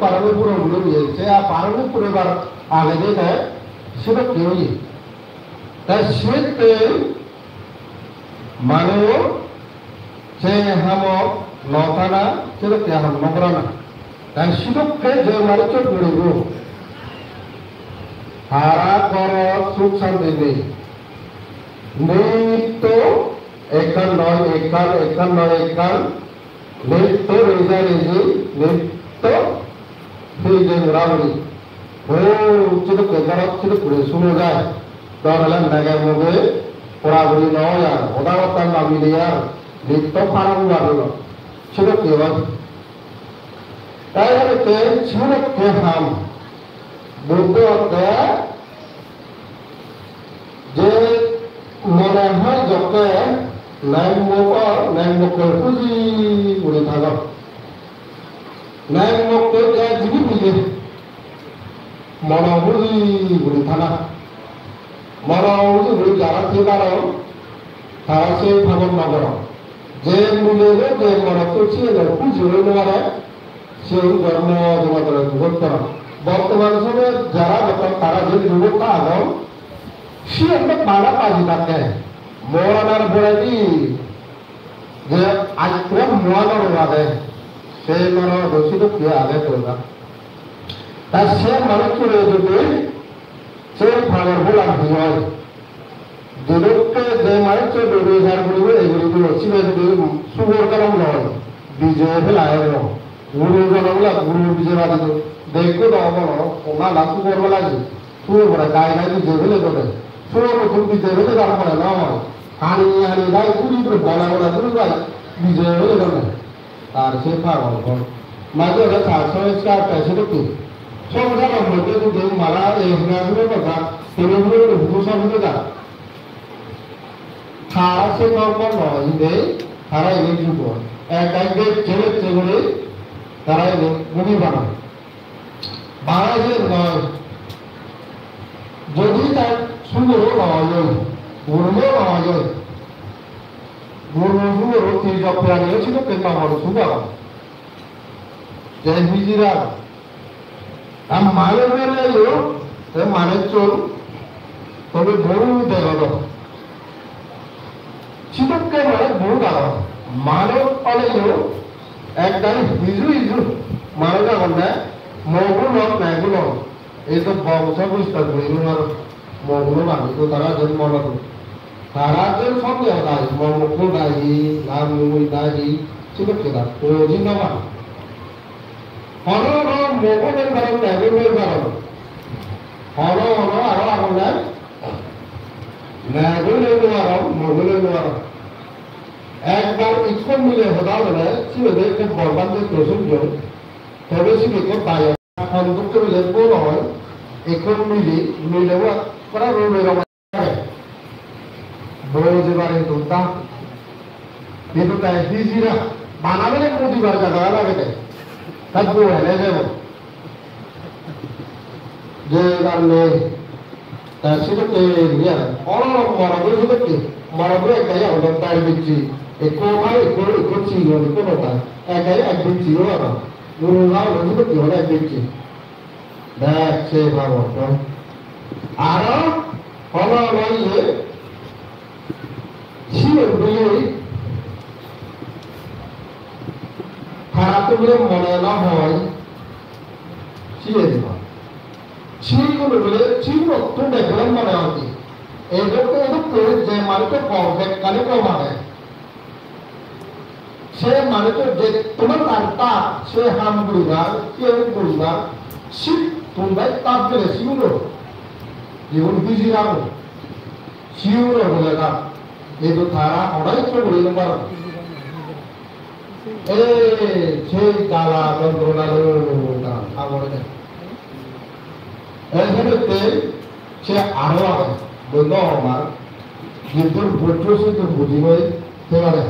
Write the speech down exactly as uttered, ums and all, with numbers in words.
parone puron guri diye, se ar parone purebar agede ne sedokke oye. Te sette mane se hamot no thana, sedokke ham no gorana. Te sedokke je manuccho guribo, tara gorot suk santi nei. Nitto ekkan noi ekkan, ekkan noi ekkan, nitto reja reji, nitto hije gora guri. O, sedokke gorot sedokke guri suno jai. Dor ole nege moge pora pori no oi ar, hoda batta no mile ar, nitto para pora pori no. Sedokke oi. Tai hotte sedokke ham. Buddho hotte je mone hoi jokke nang mokor, nang mokke huji guri thagor. Nang mokke je jibi mile mono huji guri thana. Mono huji guri jara thei paron, tara se pabot no poron. Je milebo je morotto siyeno huji oi no pare, siyen dhormo jogodore jugot goron. Bortoman somoyot jara botton tara je jugot agon, siyen to bana baji thakke. Moranar poredi je askrom moa norok age, se norok do sidokke age toga. Ta se manucchune jodi se pagor bolan hi oi, jedokke je manuccho bebisar guribo, ei guribo, sibe jodi sugor kalam noi, bije pela ebo. Guru jono bole guru bije badi do. Dekko do obo no, ona na sugor bela je. Sugor bole gai gai bije pele dode. Sugor bo tun bije pele dar pore noi. Hani hani gai guri guri bole bole guri gai bije pele dode. Tar se pagol ghor. Maje ole tar somoy sar pai se dokki. Songsaror moddhe jodi mala ei huna huna hoda, tene huna huna hudu sob huna da. Tara se dhormo noi hide, tara ene jugo. Ek ek bej jebet jebore tara ene bhumi bana. Bana je noi. Jodi ta sugoro noi, guruo noi. Guru sugoro tirjok prani o sidokke nongor sugo. Je hijira. Ar manuj oleyo, te manuchun tumi bohut degodon. Sidokke manuj bohut agon. Manuj oleyo ekdagi hiju hiju manuj agonde, mogun ok, megun ok. Ei to bongso bistar guri nw paro, moguno manuj to tara jen mono to. Tara jen sondeho dai, mo mokko dai hi, na mui dai hi, sidokke da, buji nw paro. Hono hono mogo loi paron, mego loi paron. Hono hono aro agonne, mego loi nw paron, mogo loi nw paron. Ekbar ikko mile hoda hole, sibe de ekko bor bhante to sunjo. Tobe sibe ekko dayo. Hon dokke bile bor oi, ekko mile, mile wa, pora ro ro ro. Bo je bare to da. Hintu tai hijira, bana bele mudibar jaga lagede. Ta bo hele jebo. Je karone, ta sidokke guri age. Oro morodo sidokke, morodo ekka ya, olo dai bicchi. Ekko pai, ekko, ekko sigon, ekko no pai. Ekka ya ek bicchi olo. Guru na olo sidokke olo ek bicchi. Bek se pagor to. Aro hono hono iye sigon bile tara to bile mone no hoi siye dibo. Sigun bile sigun to develop mone hoi. Edokke edokke je mane to gom bekkani gom age. Se manujo je tomar tar tar, se ham guribar, se guribar, sik tomar tar gele siguno. Jigun hijira agon, siguno bole tar. Edo tara hodai to guri no paron. E, se jala jontrona lo tara, ta bole de. Ei senotte se aro age, bondo omar, jiddur bojjo siddur buji noi, se mane.